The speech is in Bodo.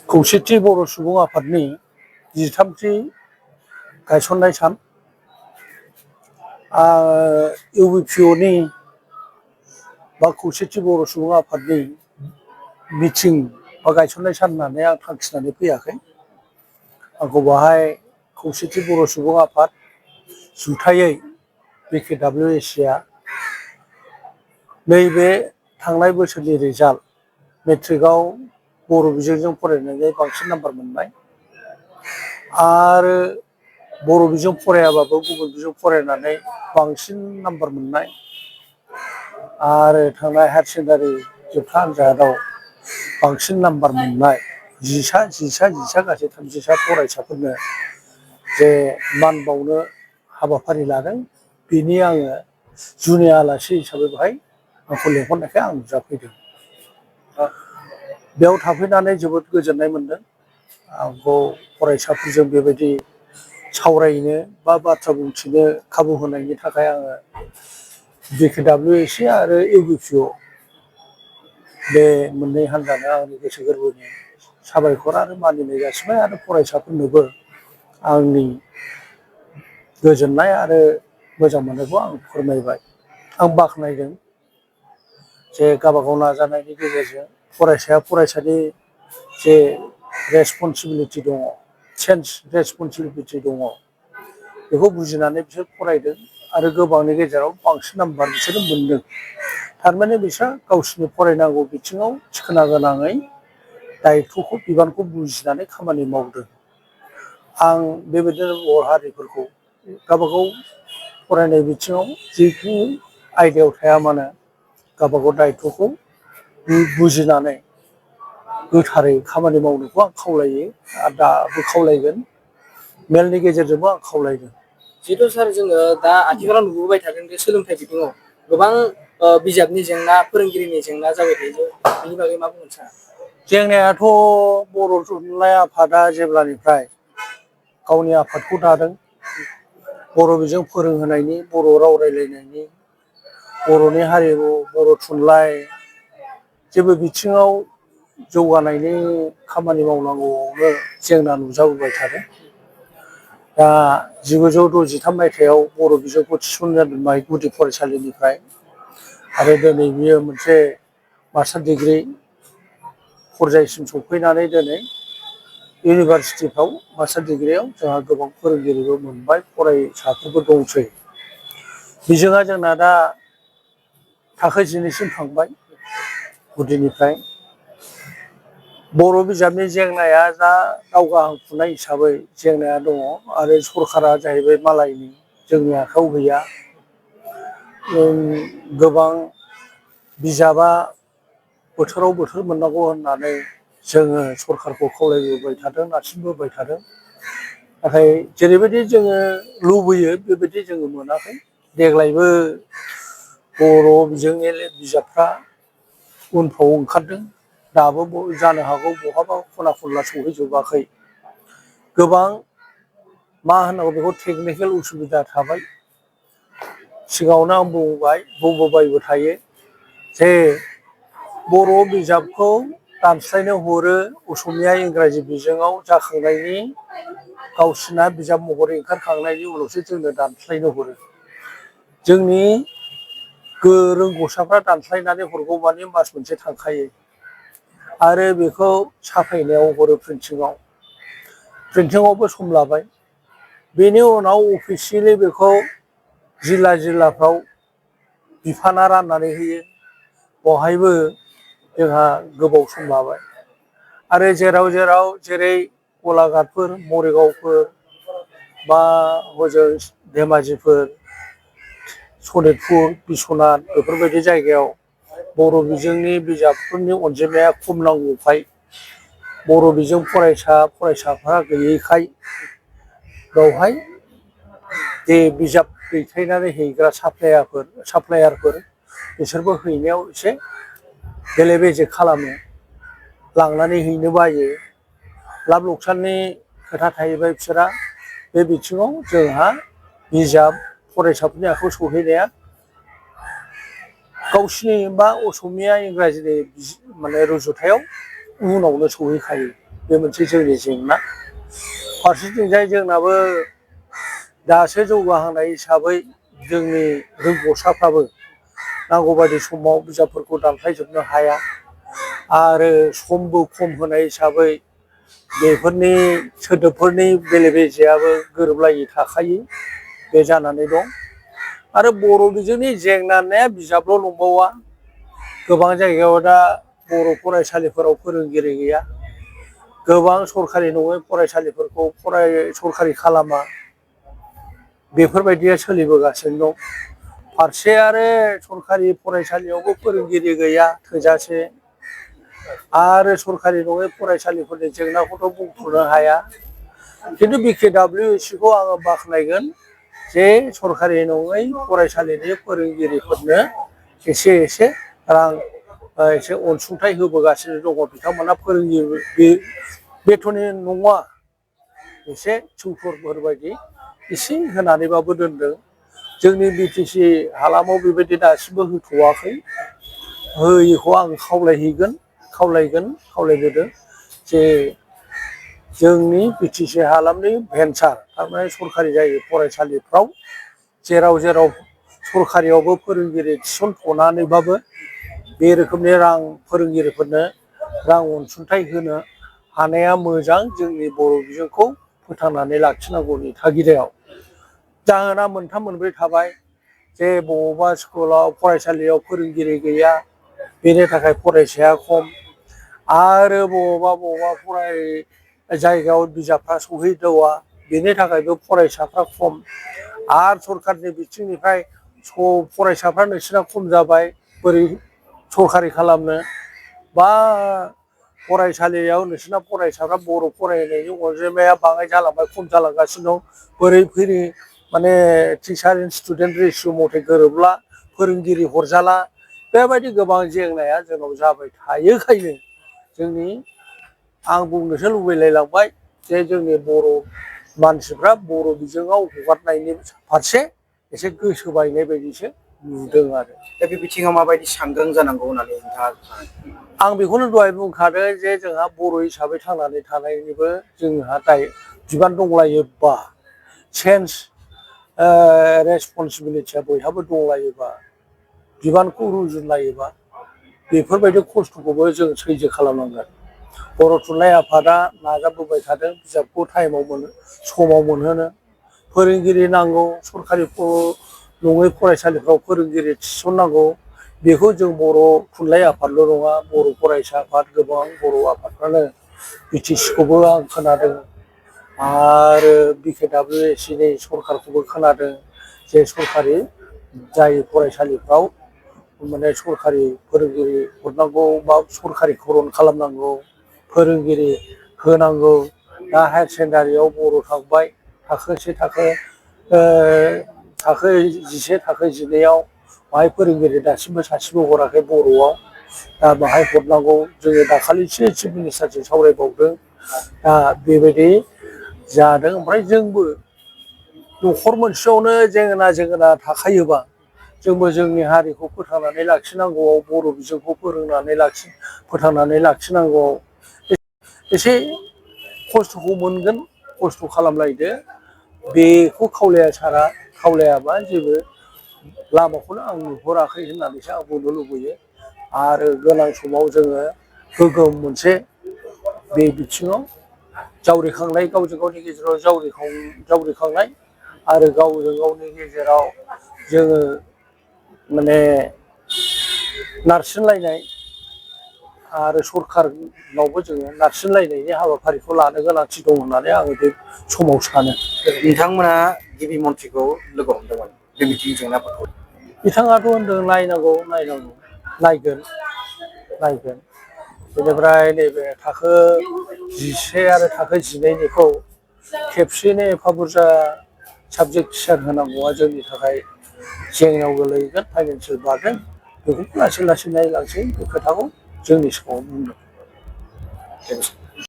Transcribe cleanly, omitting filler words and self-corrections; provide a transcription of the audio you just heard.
खौसेथि बर' सुबुं आफादनि 13थि गायसननाय सान इउबिपिअनि बा खौसेथि बर' सुबुं आफादनि मिथिं बा गायसननाय सान होननानै आं थांखिनानै फैयाखै। आंखौ बाहाय खौसेथि बर' सुबुं आफाद जुथायै BKWAC नैबे थांनाय बोसोरनि रिजाल्ट मेट्रिकआव बर' बिजोंजों फरायनानै बांसिन नाम्बार मोननाय आरो बर' बिजों फरायाबाबो गुबुन बिजों फरायनानै बांसिन नाम्बार मोननाय आरो थांनाय हायार सेकेन्डारि जोबथा आनजादाव बांसिन नाम्बार मोननाय जिसा गासै 36 फरायसाफोरनो जे मान बावनो हाबाफारि लादों। बेनि आङो जुनिया आलासि हिसाबै बेहाय आंखौ लेंहरनायखाय आं नुजाफैदों। बेयाव थाफैनानै जोबोद गोजोननाय मोनदों। आंखौ फरायसाफोरजों बेबायदि सावरायनो बा बाथ्रा बुंथिनो खाबु होनायनि थाखाय आङो BKWAC आरो इउबिपिअ बे मोननै हान्जानो आंनि गोसो गोरबोनि साबायखर आरो मानिनाय जासिबाय आरो फरायसाफोरनोबो आंनि गोजोननाय आरो मोजां मोननायखौ आं फोरमायबाय। आं बाख्नायदों जे गावबागाव नाजानायनि गेजेरजों फरायसाया फरायसानि जे रेसपनसिबिलिटि दङ, सेन्स रेसपनसिबिलिटि दङ, बेखौ बुजिनानै बिसोर फरायदों आरो गोबांनि गेजेराव बांसिन नाम्बार बिसोरो मोनदों। थारमाने बिसोर गावसिनि फरायनांगौ बिथिङाव थिखोना गोनाङै दायथ'खौ बिबानखौ बुजिनानै खामानि मावदों। आं बेबायदिनो बर' हारिफोरखौ गावबागाव फरायनाय बिथिङाव जिखुनु आयदायाव थाया मानो गावबागाव दायथ'खौ बुजिनानै गोथारै खामानि मावनोखौ आं खावलायो आरो दाबो खावलायगोन। मेलनि गेजेरजोंबो आं खावलायगोन। जिहेथु सार जोङो दा आथिखालाव नुबोबाय थादों जे सोलोंथाइ बिथिङाव गोबां बिजाबनि जेंना, फोरोंगिरिनि जेंना जाबाय थायो। बेनि बागै मा बुंगोन सार? जेंनायाथ' बर' थुनलाइ आफादा जेब्लानिफ्राय गावनि आफादखौ दादों, बर' बिजों फोरोंहोनायनि, बर' राव रायलायनायनि, बर'नि हारिमु, बर' थुनलाइ जेबो बिथिङाव जौगानायनि खामानि मावनांगौआवनो जेंना नुजाबोबाय थादों। दा 1963 मायथाइयाव बर' बिजोंखौ थिसननाय जादोंमोन गुदि फरायसालिनिफ्राय आरो दिनै बियो मोनसे मास्टार डिग्रि फरजायसिम सफैनानै दिनै इउनिभारसिटिफ्राव मास्टार डिग्रियाव जोंहा गोबां फोरोंगिरिबो मोनबाय, फरायसाफोरबो दंसै। बिजोङा जोंना दा थाखो 12सिम थांबाय गुदिनिफ्राय। बर' बिजाबनि जेंनाया दा दावगाहांफुनाय हिसाबै जेंनाया दङ आरो सरखारा जाहैबाय मालायनि, जोंनि आखायाव गैया। गोबां बिजाबा बोथोराव बोथोर मोननांगौ होननानै जोङो सरखारखौ खावलायबोबाय थादों, नारसिनबोबाय थादों। नाथाय जेरैबायदि जोङो लुबैयो बेबायदि जोङो मोनाखै। देग्लायबो बर' बिजोंनि बिजाबफ्रा उनफ्राव ओंखारदों। दाबो जानो हागौ बहाबा खना खनला सौहैजोबाखै। गोबां मा होननांगौ बेखौ टेकनिकेल उसुबिदा थाबाय। सिगाङावनो आं बुंबोबायबो थायो जे बर' बिजाबखौ दानस्लायनो हरो असमिया इंराजि बिजोङाव जाखांनायनि गावसिना बिजाब महरै ओंखारखांनायनि उनावसो जोंनो दानस्लायनो हरो। जोंनि रोंगौसाफ्रा दानस्लायनानै हरगौमानि मास मोनसे थांखायो आरो बेखौ साफायनायाव हरो प्रिन्टिंआवबो सम लाबाय। बेनि उनाव अफिसियेलि बेखौ जिल्लाफ्राव बिफाना राननानै होयो, बहायबो जोंहा गोबाव सम लाबाय। आरो जेराव जेरै गलाघाटफोर, मरिगावफोर बा हजों धेमाजिफोर, सनितपुर, बिस्वनाथ बेफोरबायदि जायगायाव बर' बिजोंनि बिजाबफोरनि अनजिमाया खम नांगौखाय, बर' बिजों फरायसाफ्रा गैयैखाय बेवहाय जे बिजाब दैथायनानै हैग्रा साप्लायारफोर बिसोरबो हैनायाव एसे बेले बेजे खालामो, लांनानै हैनो बायो। लाब लकसाननि खोथा थाहैबाय बिसोरहा। बे बिथिङाव जोंहा बिजाब फरायसाफोरनि आखायाव सहैनाया गावसिनि बा असमिया इंराजिनि माने रुजुथायाव उनावनो सहैखायो। बे मोनसे जोंनि जेंना फारसेथिंजाय जोंनाबो दासो जौगाहांनाय हिसाबै जोंनि रोंगौसाफ्राबो नांगौबायदि समाव बिजाबफोरखौ दानस्लायजोबनो हाया आरो समबो खम होनाय हिसाबै बेफोरनि सोदोबफोरनि बेले बेजेयाबो गोरोबलायै थाखायो बे जानानै दं आरो बर' बिजोंनि जेंनाया बिजाबल' नंबावा गोबां जायगायाव दा बर' फरायसालिफोराव फोरोंगिरि गैया गोबां सरखारि नङै फरायसालिफोरखौ सरखारि खालामा बेफोरबायदिया सोलिबोगासिनो दं फारसे आरो सरखारि फरायसालियावबो फोरोंगिरि गैया थोजासे आरो सरखारि नङै फरायसालिफोरनि जेंनाखौथ' बुंथ'नो हाया खिन्थु BKWSCखौ आङो बाख्नायगोन जे सरखारि नङै फरायसालिनि फोरोंगिरिफोरनो एसे रां एसे अनसुंथाइ होबोगासिनो दङ बिथांमोना फोरोंगिरि बेथननि नङा एसे टिउटरफोरबायदि एसे होनानैबाबो दोनदों जोंनि BTC हालामाव बेबायदि दासिमबो होथ'वाखै होयिखौ आं खावलायबोदों जे जोंनि BTC हालामनि भेन्सार थारमाने सरखारि जायै फरायसालिफ्राव जेराव सरखारियावबो फोरोंगिरि थिसनथ'नानैबाबो बे रोखोमनि रां फोरोंगिरिफोरनो रां अनसुंथाइ होनो हानाया मोजां जोंनि बर' बिजोंखौ फोथांनानै लाखिनांगौनि थागिदायाव जाहोना मोनथाम मोनब्रै थाबाय जे बबेबा स्कुलाव फरायसालियाव फोरोंगिरि गैया बेनि थाखाय फरायसाया खम आरो बबेबा जायगायाव बिजाबफ्रा सहैदावा बेनि थाखायबो फरायसाफ्रा खम आरो सरखारनि बिथिंनिफ्राय फरायसाफ्रा नोंसिना खम जाबाय बोरै सरखारि खालामनो बा फरायसालियाव नोंसिना फरायसाफ्रा बर' फरायनायनि अनजिमाया बाङाय जालांबाय खम जालांगासिनो दं बोरै माने टिचार स्टुडेन्ट रेसिय' मथे गोरोबला फोरोंगिरि हरजाला बेबायदि गोबां जेंनाया जोंनाव जाबाय थायोखायनो आं बुंनोसो लुबैलायलांबाय जे जोंनि बर' मानसिफ्रा बर' बिजोङाव हगारनायनि फारसे एसे गोसो बायनाय बायदिसो नुदों आरो दा बे बिथिङाव माबायदि सांग्रां जानांगौ होननानै नोंथाङा आं बेखौनो दहाय बुंखादों जे जोंहा बर' हिसाबै थांनानै थानायनिबो जोंहा बिबान दंलायोबा सेन्स रेसपन्सिबिलिटिया बयहाबो दंलायोबा बिबानखौ रुजुनलायोबा बेफोरबायदि खस्थ'खौबो जों सैज्य खालामनांगोन बर' थुनलाइ आफादा नाजाबोबाय थादों बिजाबखौ समाव मोनहोनो फोरोंगिरि नांगौ सरखारि नङै फरायसालिफ्राव फोरोंगिरि थिसननांगौ बेखौ जों बर' थुनलाइ आफादल' नङा बर' फरायसा आफाद गोबां बर' आफादफ्रानो BTCखौबो आं खोनादों आरो BKWSCनि सरखारखौबो खोनादों जे सरखारि जाय फरायसालिफ्राव माने सरखारि फोरोंगिरि हरनांगौ बा सरखारिकरन खालामनांगौ फोरोंगिरि होनांगौ दा हायार सेकेन्डारियाव बर' थांबाय थाखो 1 थाखो 10 थाखो 11आव बाहाय फोरोंगिरि दासिमबो सासेबो हराखै बर'आव दा बाहाय हरनांगौ जोङो दाखालिसो चिफ मिनिस्टारजों सावरायबावदों दा बेबायदि जादों ओमफ्राय जोंबो न'खर मोनसेयावनो जेंना थाखायोबा जोंबो जोंनि हारिखौ फोथांनानै लाखिनांगौआव बर' बिजोंखौ फोथांनानै लाखिनांगौआव एसे खस्थ'खौ मोनगोन खस्थ' खालामलायदो बेखौ खावलायाबा जेबो लामाखौनो आं नुहुराखै होननानैसो आं बुंनो लुबैयो आरो गोनां समाव जोङो गोग्गोम मोनसे बे बिथिङाव जावरिखांनाय गावजों गावनि गेजेराव जावरिखांनाय आरो गावजों गावनि गेजेराव जोङो माने नारसिनलायनाय आरो सरखारनावबो जोङो नारसिनलायनायनि हाबाफारिखौ लानो गोनांथि दं होननानै आङो बे समाव सानो नोंथांमोना गिबि मन्थ्रिखौ लोगो हमदोंमोन बे बिथिं जेंनाफोरखौ बिथाङाथ' होनदों नायनांगौ नायगोन बेनिफ्राय नैबे थाखो 11 आरो थाखो 12निखौ खेबसेनो एफा बुरजा साबजेक्ट टिचार होनांगौआ जोंनि थाखाय जेंनायाव गोलैगोन फाइनान्सियेल बार्डेन बेखौ लासै नायलांसै बे खोथाखौ जोंनि सिगाङाव बुंदों